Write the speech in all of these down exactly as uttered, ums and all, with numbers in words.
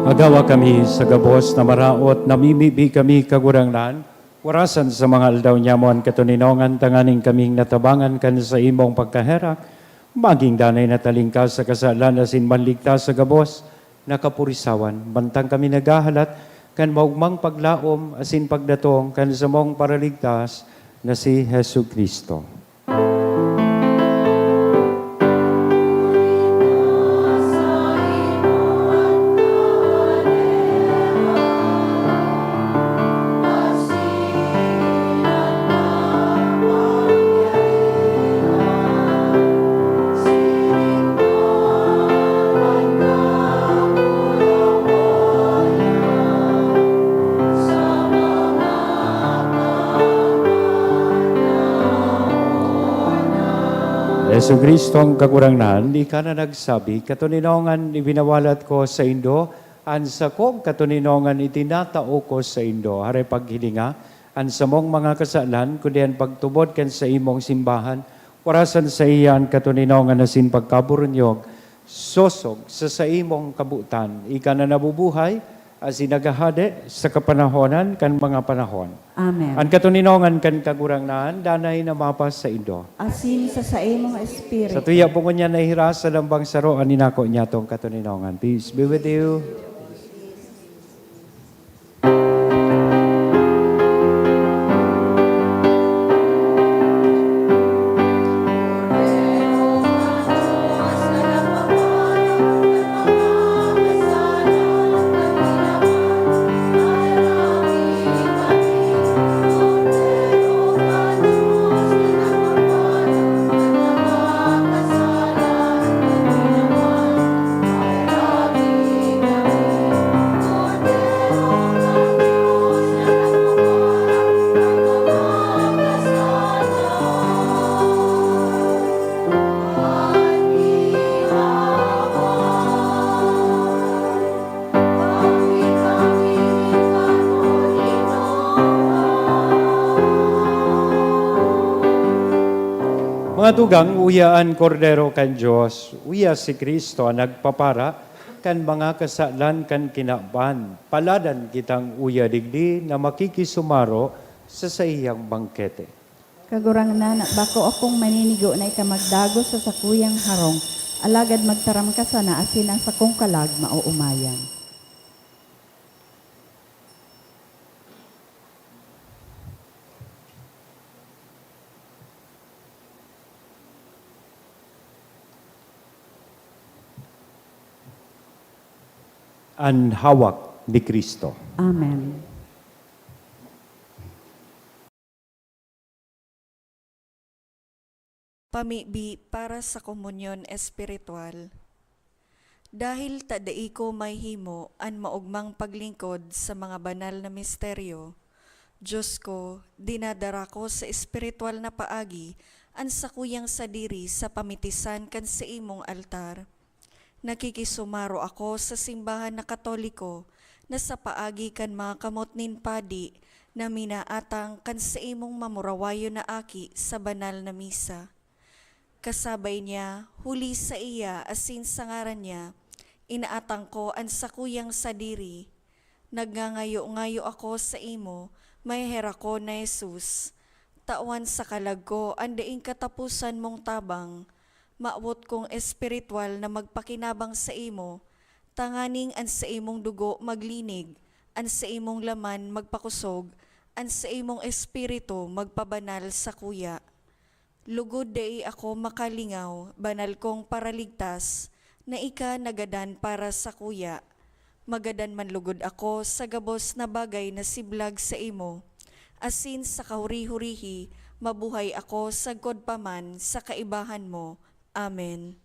Magawa kami sa gabos na maraot, namimibi kami, Kagurangnan, warasan sa mga aldaw niamo an katoninongan, tanganing kaming natabangan kan saimong pagkaherak, magin danay na talingkas sa kasalan asin manligtas sa gabos na kapurisawan, mantang kami naghahalat kan maogmang paglaom asin pagdatong kan samong Paraligtas na si Jesu-Cristo. Jesu-Cristo, ang Kagurangnan, ika na nagsabi, "Katoninongan ibinawalat ko saindo, an sakong katoninongan itinatao ko saindo." Hare paghilinga an samong mga kasalan, kundi an pagtubod kan saimong simbahan, warasan saiya an katoninongan asin pagkaburunyog, sosog sa saimong kabotan. Ika na nabubuhay, asin naghahade sa kapanahonan kan mga panahon. Amen. An katoninongan kan Kagurangnan, danay na mapasaindo. Asin sa saimong espiritu. Sa tuya po ngunyan na hiras sa lambang saro, an inako niyatong katoninongan. Peace be with you. Mga tugang, uya an Kordero kan Dios, uya si Cristo an nagpapara kan mga kasalan kan kinaban. Paladan kitang uya digdi na makikisumaro sa saiyang bangkete. Kagurangnan, bako akong maninigo na ika magdagos sa sakuyang harong, alagad magtaram ka sana asin ang sakong kalag maoomayan. An hawak ni Cristo. Amen. Pamibi para sa komunyon espiritual. Dahil ta dai ko mahimo an maogmang paglingkod sa mga banal na misteryo, Dios ko, dinadara ko sa espiritual na paagi an sakuyang sadiri sa pamitisan kan saimong altar. Nakikisumaro ako sa simbahan na Katoliko na sa paagi kan mga kamot nin padi na minaatang kan saimong mamurawayon na aki sa banal na misa. Kasabay niya, huli saiya asin sa ngaran niya, inaatang ko an sakuyang sadiri. Nagngangayo-ngayo ako saimo, maheherakon na Jesus. Tawan sa kalag ko an daing kataposan mong tabang. Mawot kong espiritual na magpakinabang saimo, tanganing an saimong dugo maglinig, an saimong laman magpakusog, an saimong espiritu magpabanal sakuya. Lugod dai ako makalingaw, banal kong Paraligtas, na ika nagadan para sakuya. Magadan man lugod ako sa gabos na bagay na siblag saimo, asin sa kahuri-hurihi mabuhay ako sagkod pa man sa kaibahan mo. Amen.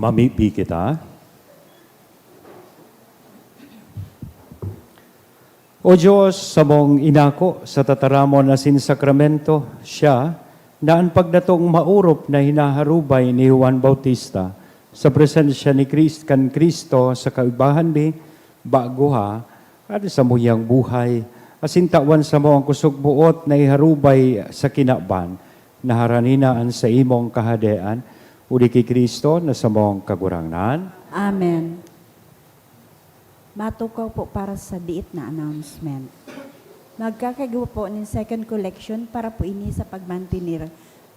Mamibi kita. O Diyos, samong inako sa tataramon asin sakramento, siya na an pagdatong maorop na hinaharubay ni Juan Bautista sa presensya ni Kris-, kan Cristo sa kaibahan mi, bago ha, at sa muyang buhay, asin tawan samo ang kusog boot na iharubay sa kinaban, na harani na an saimong kahadean, uli ki Cristo na samong Kagurangnan. Amen. Matukaw po para sa diit na announcement. Magkakaigwa po nin second collection para po ini sa pagmantener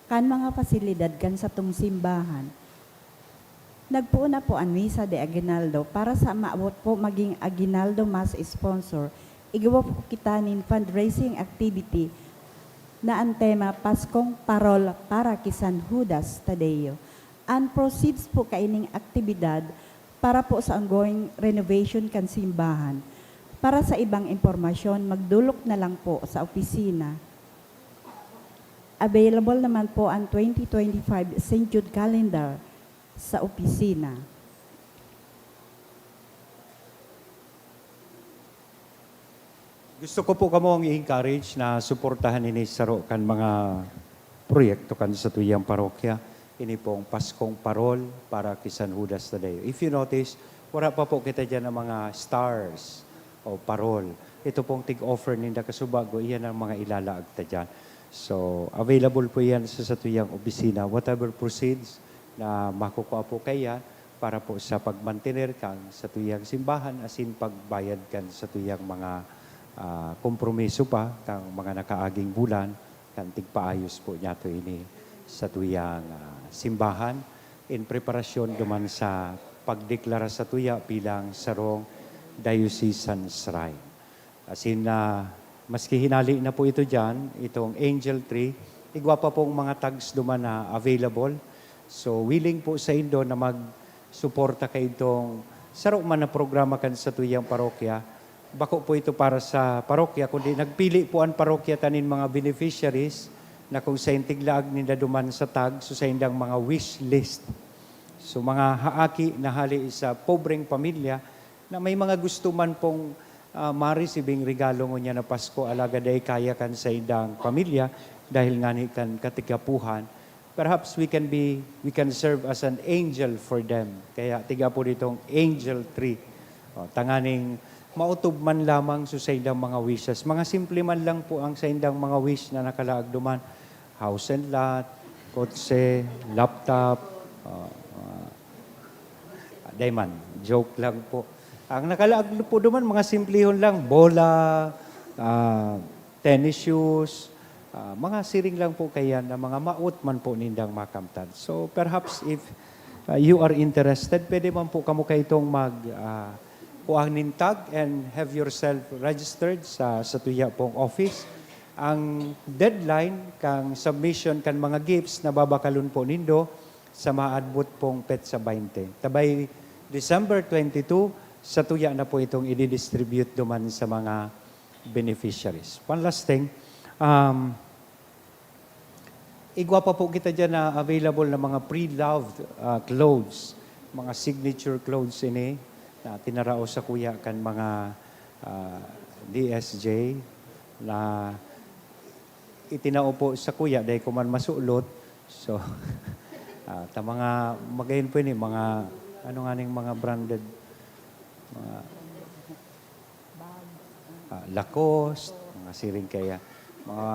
kan mga pasilidad kan satong simbahan. Nagpoon na po an Misa de Aguinaldo para sa maabot po magin Aguinaldo Mass sponsor. Igwa po kita nin fundraising activity na an tema Paskong Parol para ki San Judas Tadeo. An proceeds po kaining aktibidad para po sa ongoing renovation kan simbahan. Para sa ibang impormasyon, magdolok na lang po sa opisina. Available naman po ang twenty twenty-five Saint Jude Calendar sa opisina. Gusto ko po kamong i-encourage na suportahan ini saro kan mga proyekto kan satuyang parokya. Ini pong Paskong Parol para ki San Judas Tadeo. If you notice, wala pa po kita diyan ng mga stars o parol. Ito pong tig-offer ninda kasubago, iyan ang mga ilalaag ta diyan. So, available po yan sa satuyang opisina. Whatever proceeds na makukuha po kaya para po sa pagmantener kan satuyang simbahan asin pagbayad kan satuyang mga, ah, kompromiso pa kan mga nakaaging bulan, kan tigpaayos po niyato ini satuyang, ah, simbahan in preparasyon duman sa pagdeklara satuya bilang sarong diocesan shrine. Asin, ah, maski hinali na po ito diyan, itong angel tree, igwa pa pong mga tags duman na available. So, willing po saindo na magsuporta kaidtong saro man na programa kan satuyang parokya. Bako po ito para sa parokya, kundi nagpili po an parokya ta nin mga beneficiaries na kung saen tiglaag ninda duman sa tag, so saindang mga wish list. So, mga haaki na hali sa pobreng pamilya na may mga gusto man pong, ah, ma-receiving regalo ngunyan na Pasko, alagad dai kaya kan saindang pamilya dahil ngani kan katigapuhan. Perhaps we can be, we can serve as an angel for them. Kaya tiga po ditong angel tree. O, tanganing maotob man lamang so saindang mga wishes. Mga simple man lang po ang saindang mga wish na nakalaag duman. House and lot, kotse, laptop, o, mga Ah, dai man, joke lang po. Ang nakalaag po duman, mga simplihon lang, bola, ah, tennis shoes, ah, mga siring lang po kaiyan na mga maot man po nindang makamtan. So, perhaps if, ah, you are interested, pwede man po kamo kaitong mag, ah, kuha nin tag and have yourself registered sa, sa tuya pong office. Ang deadline kang submission kan mga gifts na babakalon po nindo, sa maadbot pong petsa baynte. Tabay December twenty-two, satuya na po itong i-distribute duman sa mga beneficiaries. One last thing, um, igwa pa po kita dyan na available na mga pre-loved, ah, clothes, mga signature clothes ini na tinarao sa kuya kan mga, ah, D S J na itinao po sa kuya, dai ko man masulot. So, ah, ta mga, magayon po ini, mga, ano nga ning mga branded, mga, ah, Lacoste, mga siring kaya, mga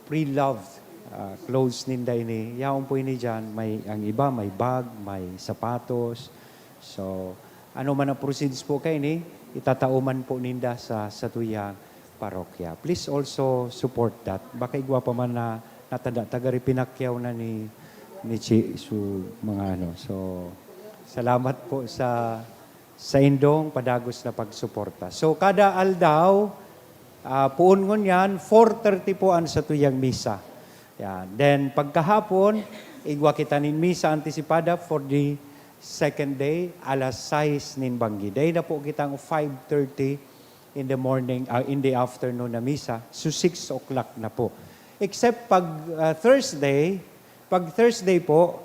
pre-loved, ah, clothes ninda ini. Yaon po ini diyan, may, ang iba may bag, may sapatos. So, ano man ang proceeds po kaini, itatao man po ninda sa, sa tuyang parokya. Please also support that. Baka igwa pa man na natanda, taga Ripinakyaw na ni, ni Chi, so, mga ano. So, salamat po sa, sa indong padagos na pagsuporta. So, kada aldaw, ah, puon ngunyan, four thirty po ang satuyang misa. Yan. Then, pagkahapon, igwa kita nin misa antisipada for the second day, alas sais nin banggi. Dai na po kitang five thirty in the morning, ah, in the afternoon na misa. So, six o'clock na po. Except pag, ah, Thursday, pag Thursday po,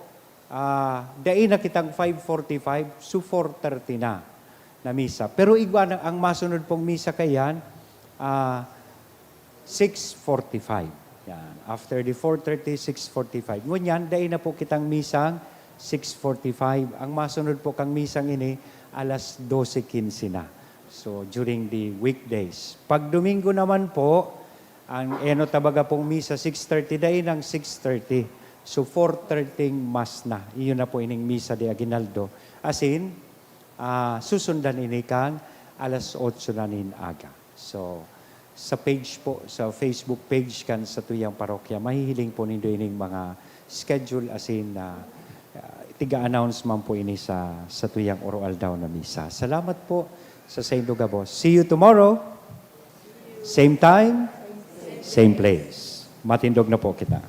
Ah, dai na kitang five forty-five, so four thirty na, na misa. Pero igwa na, ang masunod pong misa kaiyan, ah, six forty-five. Yan. After the four thirty, six forty-five. Ngunyan, dai na po kitang misang six forty-five. Ang masunod po kang misang ini, alas dose quince na. So, during the weekdays. Pag Domingo naman po, ang enot na baga pong misa, six thirty, dai nang six thirty. So, four thirty mass na. Iyon na po ining misa de aguinaldo. Asin, ah, susundan ini kang alas otso na nin aga. So, sa page po, sa Facebook page kan satuyang parokya, mahihiling po nindo ining mga schedule asin, ah, ah, tiga-announce man po ini sa satuyang oro-aldaw na misa. Salamat po sa saindo gabos. See you tomorrow. Same time, same place. Matindog na po kita.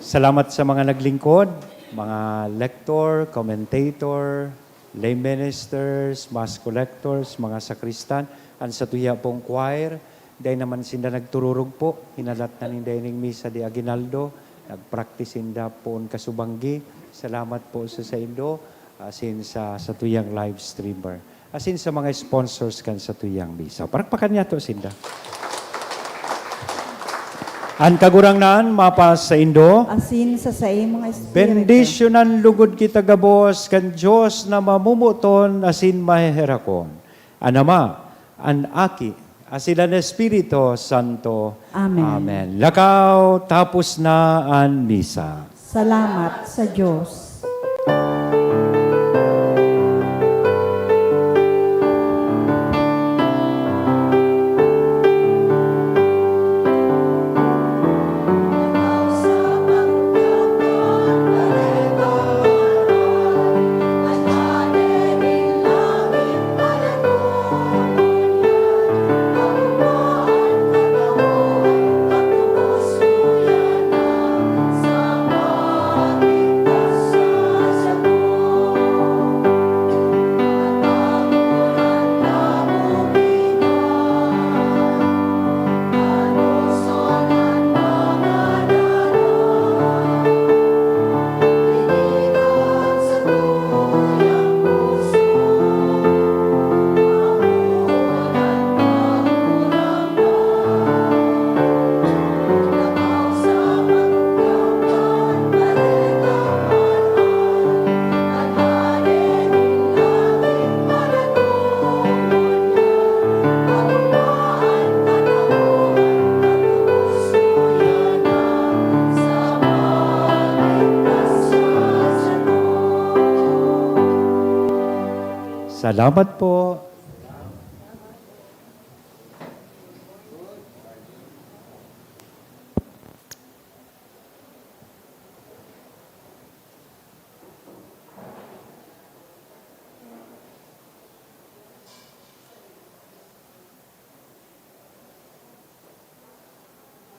Salamat sa mga naglingkod, mga lector, commentator, lay ministers, mass collectors, mga sakristan, an satuya pong choir. Dai naman sinda nagtururog po. Hinalat na ninda ining misa de aguinaldo. Nagpractice sinda poon kasubanggi. Salamat po sa saindo, asin sa satuyang live streamer, asin sa mga sponsors kan satuyang misa. Parakpakan niyato sinda. An Kagurangnan mapasaindo. Asin sa saimong espiritu. Bendisyonan lugod kita gabos kan Dios na mamomoton asin maheherakon, an Ama, an Aki, asin an Espiritu Santo. Amen. Amen. Lakaw, tapos na an misa. Salamat sa Dios. Salamat po.